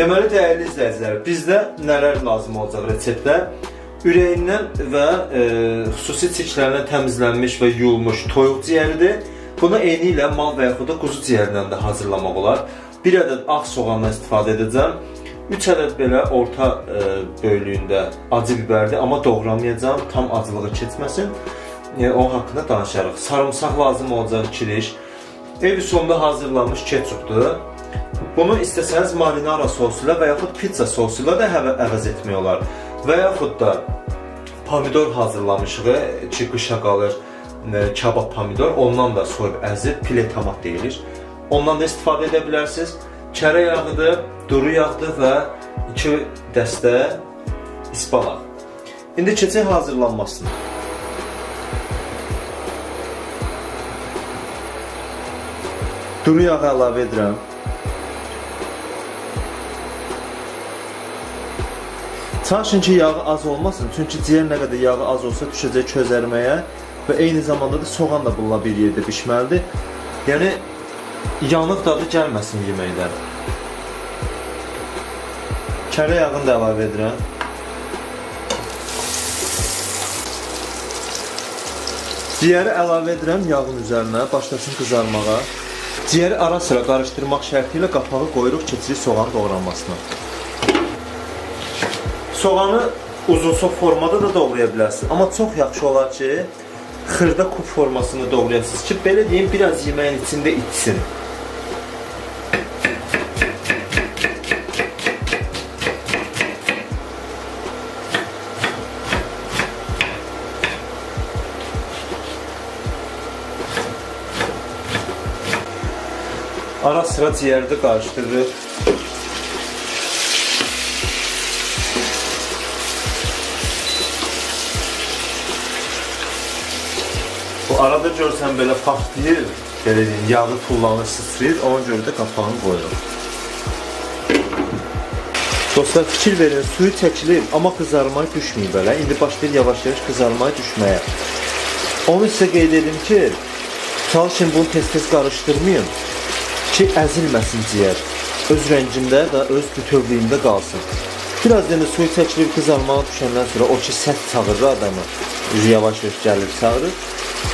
Deməli, dəyərli izləyicilər, bizdə nələr lazım olacaq reseptdə? Ürəyindən və xüsusi çirklərindən təmizlənmiş və yuyulmuş toyuq ciyəridir. Bunu eyni ilə mal və yaxud da quzu ciyərindən də hazırlamaq olar. Bir ədəd ağ soğandan istifadə edəcəm. 3 ədəd belə orta böyüklüyündə acı bibərdir, amma doğramayacağam, tam acılığı keçməsin. Onun haqqında danışarıq. Sarımsaq lazım olacaq 2 diş. Ev üsulunda hazırlanmış ketçupdur. Bunu istəsəniz marinara sosu ilə və yaxud pizza sosu ilə də əvəz etmək olar. Və yaxud da pomidor hazırlamışıq ki, qışa qalır kabab pomidor, ondan da soyub əzib pile tomat deyilir. Ondan da istifadə edə bilərsiniz. Kərə yağıdır, duru yağdır və 2 dəstə ispanaq. İndi keçək hazırlanmasına. Duru yağı əlavə edirəm. Çalışın ki, yağı az olmasın. Çünki ciyər nə qədər yağı az olsa düşəcək közərməyə və eyni zamanda da soğan da bununla bir yerdə bişməlidir. Yəni yanıq dadı gəlməsin yeməkdən. Kərə yağını da əlavə edirəm. Ciyəri əlavə edirəm yağın üzərinə, başlasın qızarmağa. Ciyəri ara sıra qarışdırmaq şərti ilə qapağı qoyuruq, keçirik soğan doğranmasına. Soğanı uzunsov formada da doğraya bilərsiniz. Amma çox yaxşı olar ki, xırda kub formasında doğrayasınız ki, belə deyim, biraz yeməyin içində itsin. Ara sıra ciyəri də qarışdırırıq. Bu arada görsən belə partlayır, belə deyim, yağı tullanır, sıçrayır, ona görə də qapağını qoyuruq. Dostlar, fikir verin, suyu çəkilib, amma qızarmaya düşməyib belə. İndi başlayır yavaş-yavaş qızarmaya düşməyə. Onu sizə qeyd edim ki, çalışın bunu tez-tez qarışdırmayın ki, əzilməsin ciyər. Öz rəngində və öz bütövlüyündə qalsın. Biraz indi suyu çəkilib qızarmağa düşəndən sonra o ki səs çağırır adamı, üzü yavaş-yavaş gəlir, çağırır.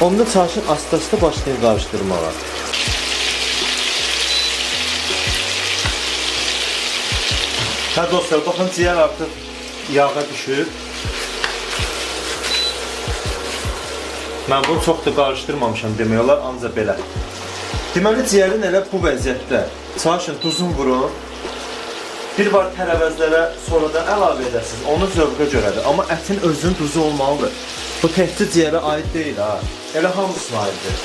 Onda çalışın asta-asta başlayın qarışdırmağa. Hə dostlar, baxın ciyər artıq yağa düşüb. Mən bunu çox da qarışdırmamışam demək olar, ancaq belə. Deməli ciyərin elə bu vəziyyətdə çalışın duzun vurun. Bir var tərəvəzlərə sonradan əlavə edəsiniz, onu zövqə görədir. Amma ətin özünün duzu olmalıdır. Bu təkcə ciyərə aid deyil ha. Elə hamısına aiddir.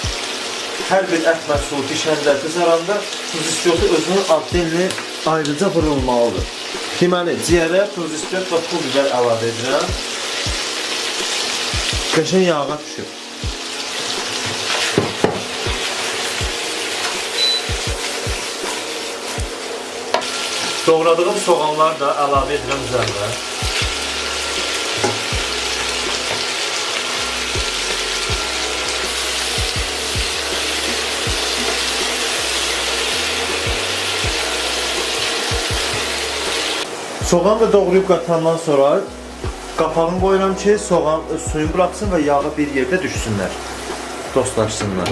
Hər bir ət məhsulu pişəndə, qızaranda duz istiotu özünün addelini ayrıca vurulmalıdır. Deməli, ciyərə duz istiot və pul biber əlavə edirəm. Qəşəng yağa düşüb. Doğradığım soğanlar da əlavə edirəm üzərinə. Soğan da doğrayıb qatandan sonra qapağını qoyuram ki, soğan öz suyunu buraxsın və yağı bir yerdə düşsünlər, dostlaşsınlar.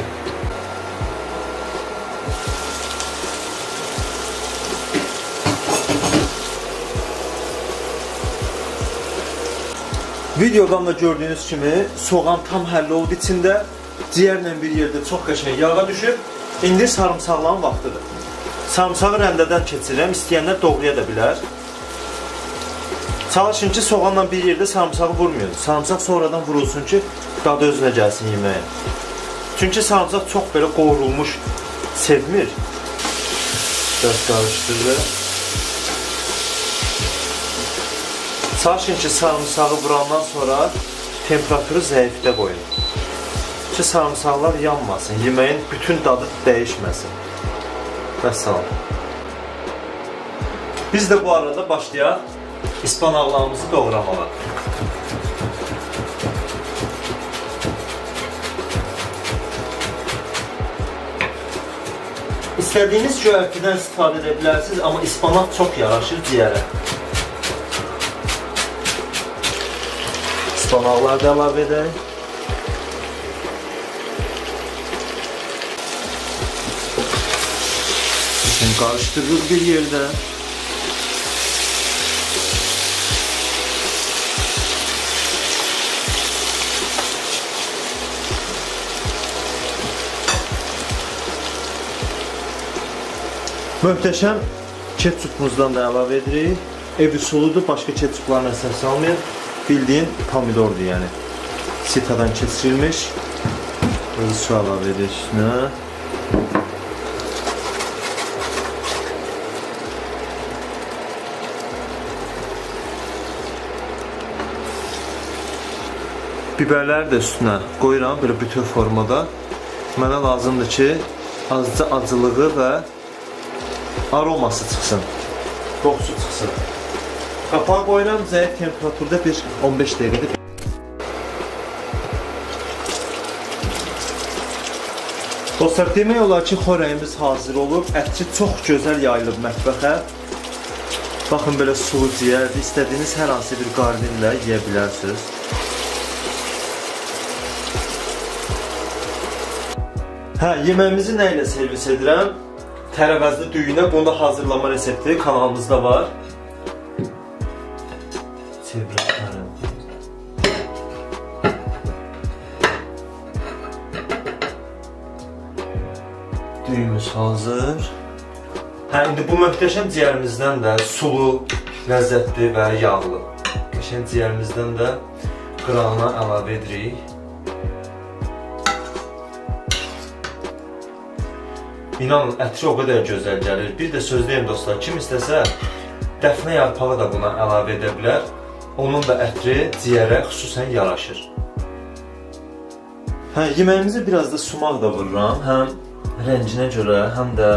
Videodan da gördüyünüz kimi soğan tam həll oldu içində. Ciyərlə bir yerdə çox qəşəng yağa düşüb. İndi sarımsaqların vaxtıdır. Sarımsağı rəndədən keçirirəm. İstəyənlər doğraya da bilər. Çalışın ki, soğanla bir yerdə sarımsağı vurmayın. Sarımsaq sonradan vurulsun ki, dadı özünə gəlsin yeməyə. Çünki sarımsaq çox belə qovrulmuş sevmir. Biraz qarışdırırıq. Çalışın ki, sarımsağı vurandan sonra temperaturu zəifdə qoyun. Ki, sarımsaqlar yanmasın, yeməyin bütün dadı dəyişməsin. Vəssalam. Biz də bu arada başlayaq ispanaqlarımızı doğramağa. İstədiyiniz göyərtidən istifadə edə bilərsiniz, amma ispanaq çox yaraşır ciyərə. İspanaqları da əlavə edək. Şimdi qarışdırırıq bir yerdə. Möhtəşəm ketçupumuzdan da əlavə edirik. Ev üsuludur, başqa ketçuplarla əsas almayın. Bildiyin pomidordur yəni. Sitadan keçirilmiş. Böyle su əlavə edirik üstünə. Biberləri də üstünə qoyuram belə bütöv formada. Mənə lazımdır ki, azca acılığı və aroması çıxsın. Qoxusu çıxsın. Qapağı qoyuram zəif temperaturda bir 15 dəqiqədə. Dostlar, demək olar ki, xörəyimiz hazır olub. Ətçi çox gözəl yayılıb mətbəxə. Baxın belə sulu ciyərdir. İstədiyiniz hər hansı bir qarnirlə yeyə bilərsiniz. Hə, yeməyimizi nə ilə servis edirəm? Tərəvəzli düyünə bunu da hazırlama resepti kanalımızda var. Çevirəm. Düyümüz hazır. Hə, indi bu möhtəşəm ciyərimizdən də sulu, ləzzətli və yağlı. Qəşəng ciyərimizdən də qırağına əlavə edirik. İnanın, ətri o qədər gözəl gəlir. Bir də söz deyim dostlar, kim istəsə dəfnə yarpağı da buna əlavə edə bilər. Onun da ətri ciyərə xüsusən yaraşır. Hə, yeməyimizi biraz da sumaq da vururam. Həm rənginə görə, həm də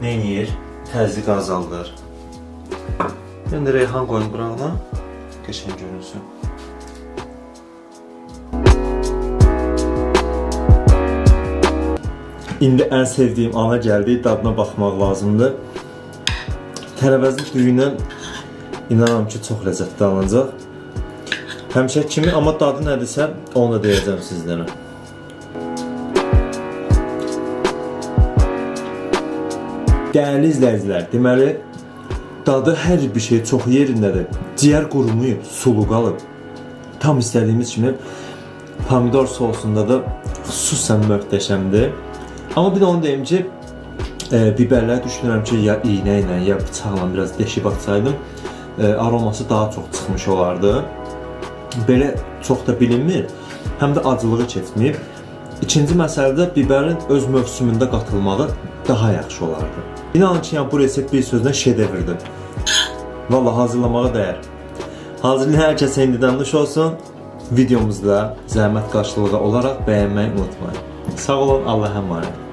nə eləyir? Təzyiq azaldır. Mən də reyhan qoyum qırağına. Qəşəng görünsün. İndi ən sevdiyim ana gəldi, dadına baxmaq lazımdır. Tərəvəzli düyündən inanıram ki, çox ləzzətli alınacaq. Həmişə kimi, amma dadı nədirsə, onu da deyəcəm sizlərə. Dəyərli izləyicilər, deməli, dadı hər bir şey çox yerindədir. Ciyər qurumayıb, sulu qalıb. Tam istədiyimiz kimi pomidor sosunda da xüsusən möhtəşəmdir. Amma bir də onu deyim ki, biberləri düşünürəm ki, ya iynə ilə, ya bıçaqla biraz deşib atsaydım, aroması daha çox çıxmış olardı. Belə çox da bilinmir, həm də acılığı keçməyib. İkinci məsələdə bibərin öz mövsümündə qatılmağı daha yaxşı olardı. İnanın ki, yəni bu resept bir sözlə şedevrdir. Vallahi hazırlamağa dəyər. Hazırlayan hər kəsə indidən nuş olsun. Videomuzda zəhmət qarşılığı olaraq bəyənməyi unutmayın. Sağ olun, Allah'a emanet.